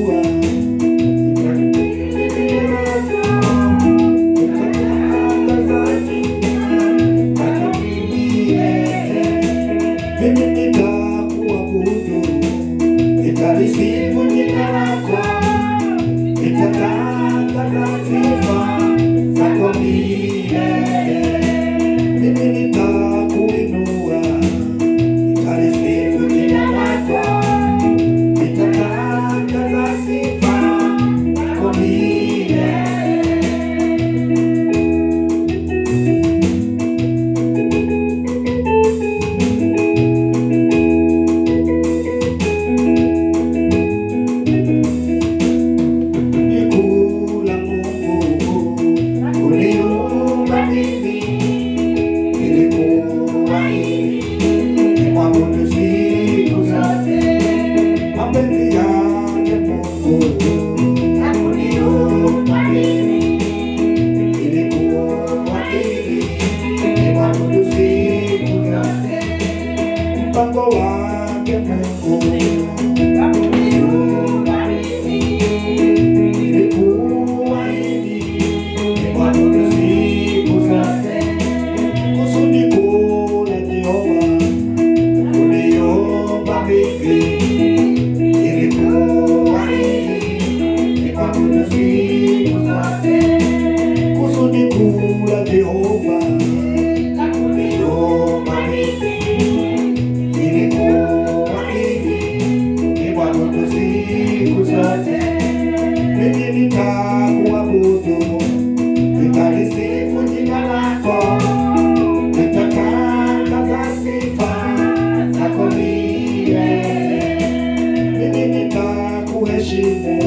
Nitakuinua, nitatangaza jina lako milele. Mimi nitakuabudu, nitalisifu jina lako, nitatangaza sifa zako milele. Mimi nitakuinua, nitalisifu jina lako, nitatangaza sifa zako milele. Ni la Mungu uliumba mimi, nilikuwa ili nimwabudu siku zote. Mapenzi yake Mungu hakuniumba mimi, nilikuwa ili nimwabudu siku zote. Mpango wake Mungu hakuniumba mimi, nilikuwa ili nimwabudu siku zote. Kusudi kuu la Jehova uliumba mimi, nilikuwa ili nimwabudu siku zote. Kusudi kuu la Jehova uliumba mimi, nilikuwa ili nimwabudu siku zote. Mimi nitakuabudu, nitalisifu jina lako, nitatangaza sifa zako milele. Mimi nitakuheshimu,